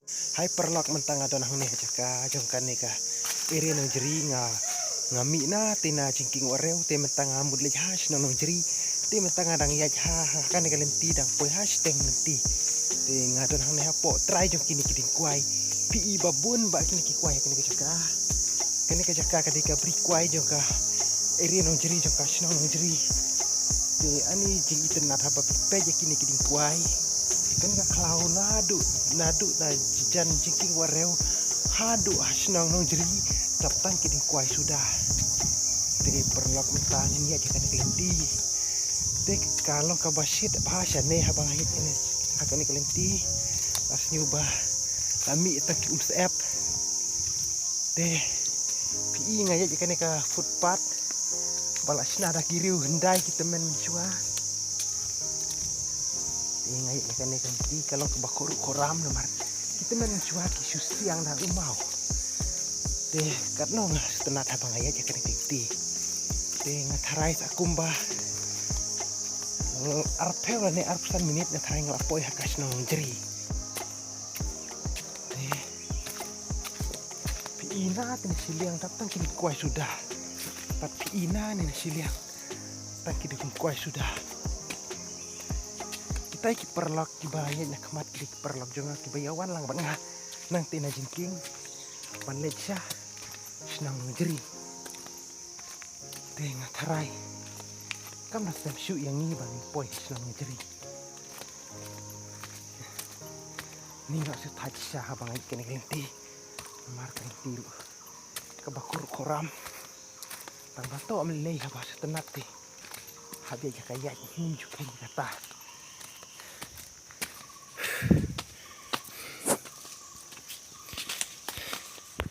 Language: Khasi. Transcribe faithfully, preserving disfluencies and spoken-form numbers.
Hai paralok, mynta nga don hangne ha jaka jong kane ka area Nongjri. Nga nga mih na te na jingkieng Warew, te mynta nga mut leit ha shnong Nongjri. Te mynta nga dang ïaid ha ha kane ka lynti, dang poi ha shiteng lynti. Te nga don hangne hapoh trai jong kine ki dieng kwai. Phi i ba bun ba kine ki kwai ha kane ka jaka. Kane ka jaka ka dei ka bri kwai jong ka area Nongjri, jong ka shnong Nongjri. Te ani jingitynnad haba phi peit ïa kine ki dieng kwai. Kane ka khlaw naduh naduh na jan jingkieng Warew haduh ha shnong Nongjri, dap tang ki dieng kwai suda. Te paralok, mynta ngin ïaid ïa kane ka lynti. Te ka long kaba shit bha shane haba nga ïaid kane ha kane ka lynti. Nga sngew ba la mih tang ki umsyep. Te phi i nga ïaid ïa kane ka footpath ba la shna da ki riew hyndai ki tymmen mynshuwa. Te nga ïaid ïa kane ka lynti ka long kaba khuid khuram namar ki tymmen mynshuwa ki shu siang da u maw. Te katno nga sngewtynnad haba nga ïaid ïa kane ka lynti. Te nga tharai sa kumba arphew lane arphew san minit nga tharai nga la poi ha ka shnong Nongjri. Te phi i na te na shiliang dap tang ki dieng kwai suda. Pat phi i na ne na shiliang tang ki dieng kwai suda. Kita ki paralok kiba ïaid na khmat, kita ki paralok jong nga kiba ïa wan lang bad nga nangta na jingkieng ban leit sha shnong Nongjri. Te nga tharai kam da sdang shuh ïa ngi ban poi shnong Nongjri. Ni nga shu thait sha haba nga ïaid kane ka lynti. Namar ka lynti ruh kaba khuid khuram. Tang ba to am lei haba sngewtynnad te. Haba ïaid ka ïaid hynju kane kata.